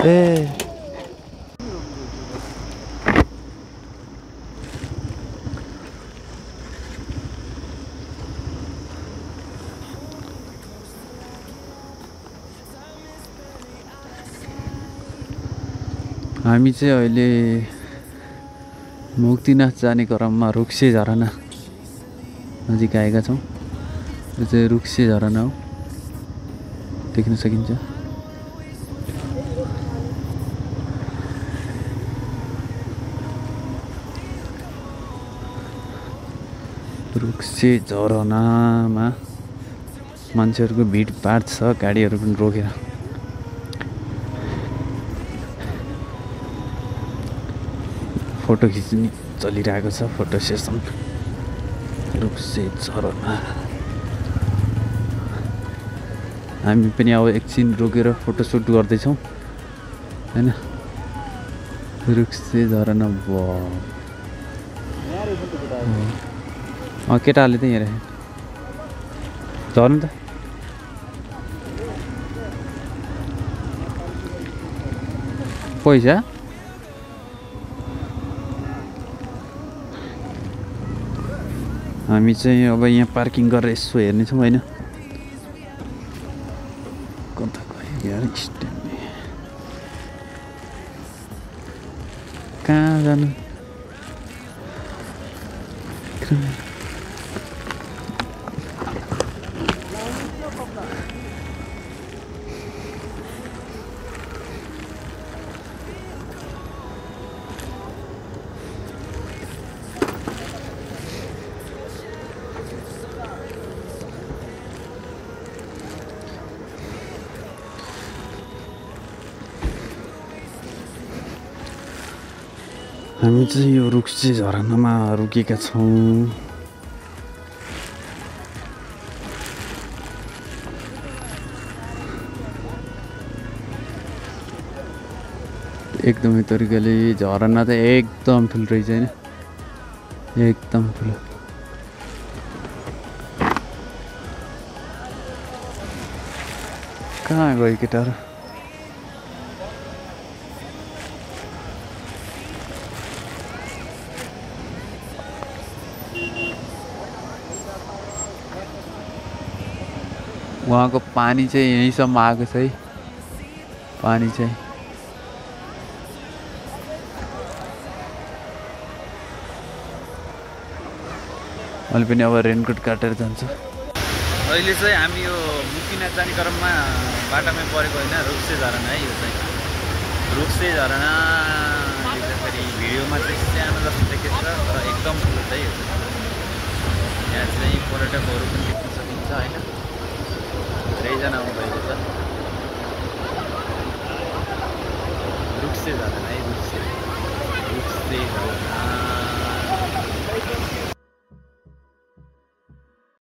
ए हामी चाहिँ अहिले मुक्तिनाथ जाने क्रममा रुक्से झरना नजिक आएका छौँ। यो चाहिँ रुक्से झरना हो, देख्न सकिन्छ। रुक्से झरनामा मान्छेहरूको भिडभाड छ, गाडीहरू पनि रोकेर। फोटो खिच्ने चलिरहेको छ, फोटो सेसन। रुक्से झरना हामी पनि अब एकछिन रोकेर फोटोसुट गर्दैछौँ हैन। रुक्से झरना केटाहरूले त यहाँ राखे झर्नु त। पैसा हामी चाहिँ अब यहाँ पार्किङ गरेर यसो हेर्नेछौँ होइन। कता गयो यार स्ट्यान्ड, कहाँ जानु? हामी चाहिँ यो रुक्से झरनामा रोकेका छौँ। एकदमै तरिकाले झरना त एकदम ठुलो रहेछ होइन, एकदम ठुलो। कहाँ गयो केटाहरू? वहाँको पानी चाहिँ यहीँसम्म आएको छ है, पानी चाहिँ। मैले पनि अब रेनकोट काटेर जान्छु। अहिले चाहिँ हामी यो मुक्तिनाथ जाने क्रममा बाटोमै परेको होइन, रुक्से झरना है। यो चाहिँ रुक्से झरना देख्दाखेरि भिडियोमा चाहिँ सानो जस्तो देखेको छ, तर एकदम ठुलो छ यो। यहाँ चाहिँ पर्यटकहरू पनि देख्न सकिन्छ होइन, धेरैजना आउनुभएको छ। रुक्से झरना है, रुक्से झरना।